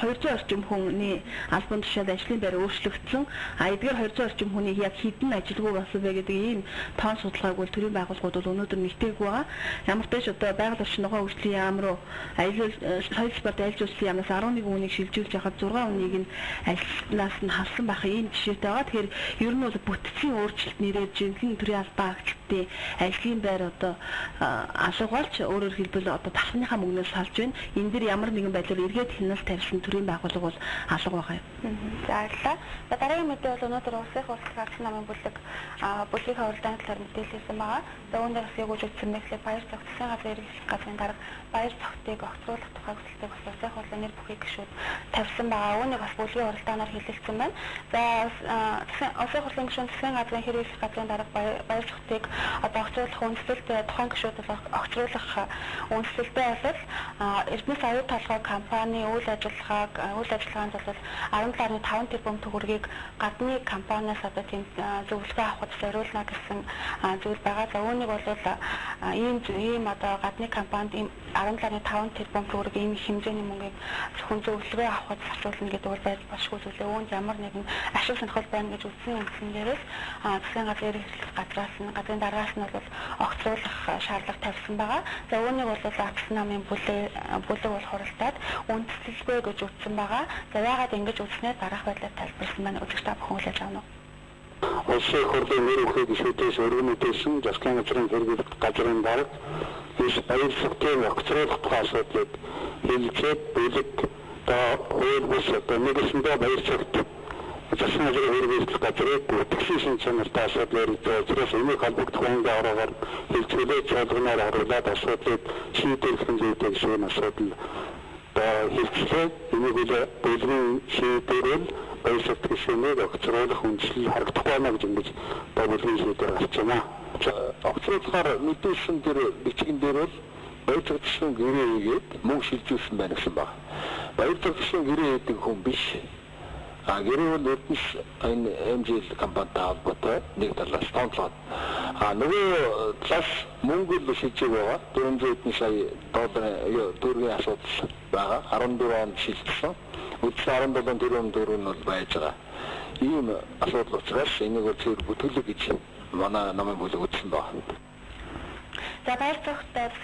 200 орчим хүний албан тушаал ажлын байр өөрчлөгдсөн. А эдгээр 200 орчим хүний яг хэдэн ажилгүй болсон бэ гэдэг ийм тоон судалгааг бол төрийн байгууллагууд бол өнөөдөр нэгтээгүй байгаа. Ямар ч байсан одоо байгаль орчин ногоон хөгжлийн яам руу аялал соёл спорт аялал жуулчлалын яамнаас 11 хүнийг шилжүүлж байхад 6 хүнийг нь ажилтнаас нь хавсан байх ийм жишээтэй байгаа. Тэгэхээр ер нь бол бүтцийн өөрчлөлт нэрээр жинхэнэ төрийн албан агчдын ажлын байр одоо алга болж, өөрөөр хэлбэл одоо талхныхаа мөнгнөөс салж байна. Энэ дэр ямар нэгэн байдлаар эргээд хяналт тавьсан төрийн байгууллага бол алга байгаа юм. За, баярлалаа. За, дараагийн мэдээ бол өнөөдөр Улсын хурлын Агсан намын бүлэг бүлгийн уралдааны талаар мэдээлэл хийсэн байгаа. За, үүн дээр бас юу гэж үзсэн бэ гэхлээр Баяр цогт засгийн газрын эрхлэх газрын дарга Баяр цогтыг огцруулах тухай хүсэлтийг бас Улсын хурлын нэр бүхий гишүүд тавьсан байгаа. Үүнийг бас бүлгийн уралдаанаар хэлэлцсэн байна. За, Улсын хурлын гишүүн засгийн газрын хэрэглэх газрын дарга Баяр цогтыг одоо огцруулах үндэслэлтэй тухайн гишүүд бол огцруулах үндэслэлтэй бол Эрдэнэс оюу толгой компани үйл ажиллагаанд бол 17.5 тэрбум төгрөгийг гадны компаниас одоо тийм зөвлөгөө авахд зориулна гэсэн зүйл байгаа. За, үүнийг бол ийм одоо гадны компанид ийм 17.5 тэрбум төгрөг ийм их хэмжээний мөнгийг зөвхөн зөвлөгөө авахд зарцуулна гэдэг бол байж болшгүй зүйлээ. Үүнд ямар нэгэн ашиг сонирхол байна гэж үзсэн үндсэн дээрээс засгийн газрын эрхлэх газраас нь газрын дараагаас нь бол огцруулах шаардлага тавьсан байгаа. За, үүнийг бол Агсан намын бүлэг бол хуралдаад үндэслэлгүй гэж үзсэн байгаа. За, яагаад ингэж үзснээр дараах байдлаар тайлбарласан байна. Үзэгч та бүхэн хүлээж авна уу? Улсын хурлын нэр бүхий гишүүдээс өргөн мэдээлсэн засгийн газрын хэрэглэх газрын дарга иш баяр цогтын огцруулах тухай асуудлыг хэлцээд бүлэг одоо хууль бус одоо нэгэсэндээ баяр цогт засгийн газрын хэрэглэх газрыг гүйтгсэн шин чанартай асуудал яригдсан учраас энийг холбогдох байнгын ороогоор хэлцүүлээд чуулганаар оруулаад асуудлыг шийдвэрлэх нь зүйтэй гэсэн асуудал одоо хэлцлээ. Энийг бүлгийн шийдвэрээр баяр цогт гишүүнийг огцруулах үндслэл харагдахгүй байна гэж ингэж одоо бүлгийн шийдвэр гарч байна. Огцруулахаар мэдүүлсэн дээр бичгэн дээр бол баяр цогт гишүүн гэрээ хийгээд мөнгө шилжүүлсэн байна гэсэн баг. Баяр цогт гишүүн гэрээ хийдэг хүн биш. А гэрээ бол Эрдэнэс энэ MGL компанитай холбоотой нэг талаас тооцоод а нөгөө талаас мөнгө л шилжиж байгаа. 400 хэдэн сая долларын төгрөгийн асуудал байгаа. 14 онд шилжсэн. Үндсэн 17 тэрбум төгрөг нь бол байж байгаа. Ийм асуудал учраас энийг бол цэвэр бүтгэлэг гэж манай намын бүлэг үзсэн байна. За, баяр цогт засгийн